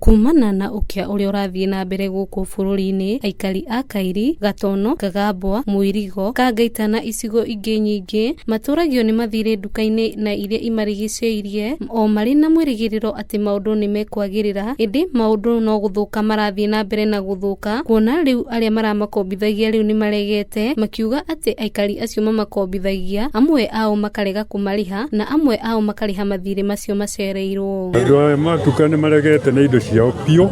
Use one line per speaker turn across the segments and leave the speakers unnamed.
Kumana na ũkĩa ũrĩa ũrathiĩ na mbere gũkũ bũrũri-inĩ, aikari a Kairi, Gatono, Kagambwa, Mwirigo, Kangaita na icigo ingĩ nyingĩ matũragio nĩ mathirĩ nduka-inĩ na iria imarigicĩirie o marĩ na mwĩrĩgĩrĩro atĩ maũndũ nĩ mekwagĩrĩra, ĩndĩ maũndũ no gũthũka marathiĩ na mbere na gũthũka, kuona rĩu arĩa maramakombithagia rĩu nĩ maregete, makiuga atĩ aikari acio mamakombithagia amwe ao makarega kũmarĩha na amwe ao makarĩha mathirĩ macio macereirwo.
Andũ aya matuka nĩ maregete na indo ciao biũ,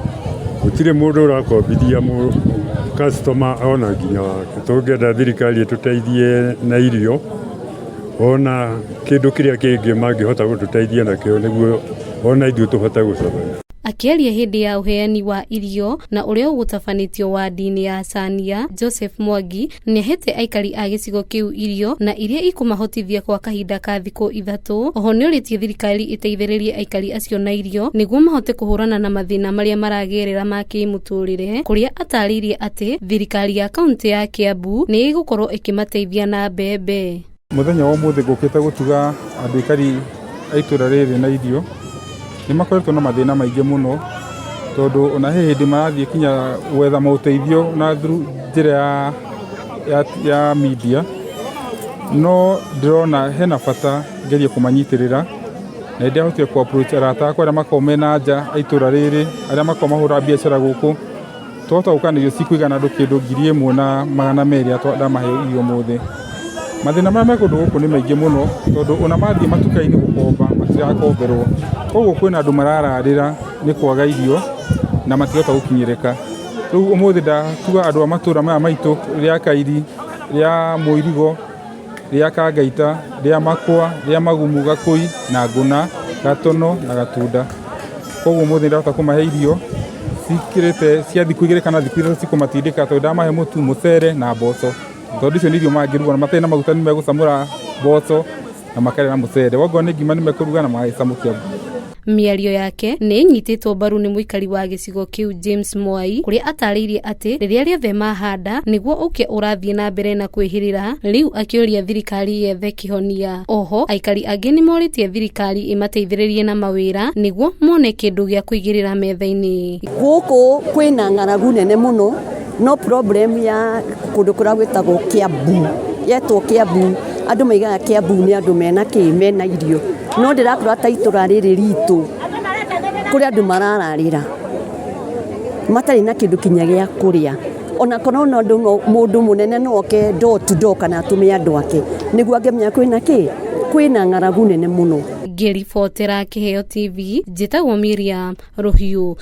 gũtirĩ mũndũ ũrakombithia customer ona nginya wake. Tũngĩenda thirikari ĩtũteithie na irio ona kĩndũ kĩrĩa kĩngĩ mangĩhota gũtũteithia nakĩo nĩguo ona ithuĩ tũhote gũ survive.
Akĩaria hĩndĩ ya ũheani wa irio na ũrĩa ũgũtabanĩtio wandi-inĩ ya Chania, Joseph Mwangi nĩahete aikari a gĩcigo kĩu irio na iria ikũmahotithia kwa kahinda ka thikũ 3. Oho nĩorĩtie thirikari ĩteithĩrĩrie aikari acio na irio nĩguo mahote kũhũrana na mathĩna marĩa maragerera ma kĩmũtũrĩre, kũrĩa atarĩirie atĩ thirikari ya kaunti ya Kiambu nĩ ĩgũkorwo ĩkĩmateithia na mbembe.
Mũthenya wa ũmũthĩ ngũkĩte gũtuga andũ aikari a itũra rĩrĩ na irio. Nĩ makoretwo na mathĩna maingĩ mũno, tondũ ona he hĩndĩ marathiĩ kinya gwetha maũteithio na through njĩra ya media, no ndĩrona hena bata ngerie kũmanyitĩrĩra, na nĩ ndĩrahotire kũ approach arata akwa arĩa makoragwo mena nja a itũra rĩrĩ, arĩa makoragwo mahũraga biacara gũkũ, twahota gũka na irio cikũigana andũ kĩndũ 1200 ndamahe irio ũmũthĩ. Mathĩna marĩa me kũndũ gũkũ nĩ maingĩ mũno, tondũ ona mathiĩ matuka-inĩ gũkomba matirakomberwo, koguo kwĩna andũ marararĩra nĩ kwaga irio na matirahota gũkinyĩrĩka. Rĩu ũmũthĩ ndatuga andũ a matũra maya maitũ, rĩa Kairi, rĩa Mũirigo, rĩa Kangaita, rĩa Makwa, rĩa Magumu, Gakũi na Ngũna, Gatono na Gatunda. Koguo ũmũthĩ ndahota kũmahe irio cikĩrĩte cia thikũ 2 kana thikũ 3 cikũmatindĩka, tondũ ndamahe mũtu, mũcere na mboco, tondũ icio nĩ irio mangĩruga na matarĩ na maguta nĩ megũcamũra mboco na makarĩa na mũcere, okorwo nĩ ngima nĩ mekũruga na magagĩcamũkia.
Mĩario yake nĩ ĩnyitĩtwo mbaru nĩ mũikari wa gĩcigo kĩu James Mwai, kũrĩa atarĩirie atĩ rĩrĩa rĩothe mahanda nĩguo ũkĩa ũrathiĩ na mbere na kwĩhĩrĩra, rĩu akĩũria thirikari yethe kĩhonia. Oho aikari angĩ nĩ morĩtie thirikari ĩmateithĩrĩrie na mawĩra nĩguo mone kĩndũ gĩa kũigĩrĩra metha-inĩ.
Gũkũ kwĩna ng'aragu nene mũno, no problem ya kũndũ kũrĩa gwĩtagwo Kiambu, yetwo Kiambu, andũ maigaga Kiambu nĩ andũ mena kĩ, mena irio, no ndĩrakora ta itũra rĩrĩ ritũ kũrĩ andũ marararĩra matarĩ na kĩndũ kinya gĩa kũrĩa, ona korwo no andũ, mũndũ mũnene no oke door to door kana atũme andũ ake nĩguo angĩmenya kwĩna kĩ, kwĩna ng'aragu nene mũno.
Ngĩribotera Kĩheo TV, njĩtagwo Miriam Rũhiũ.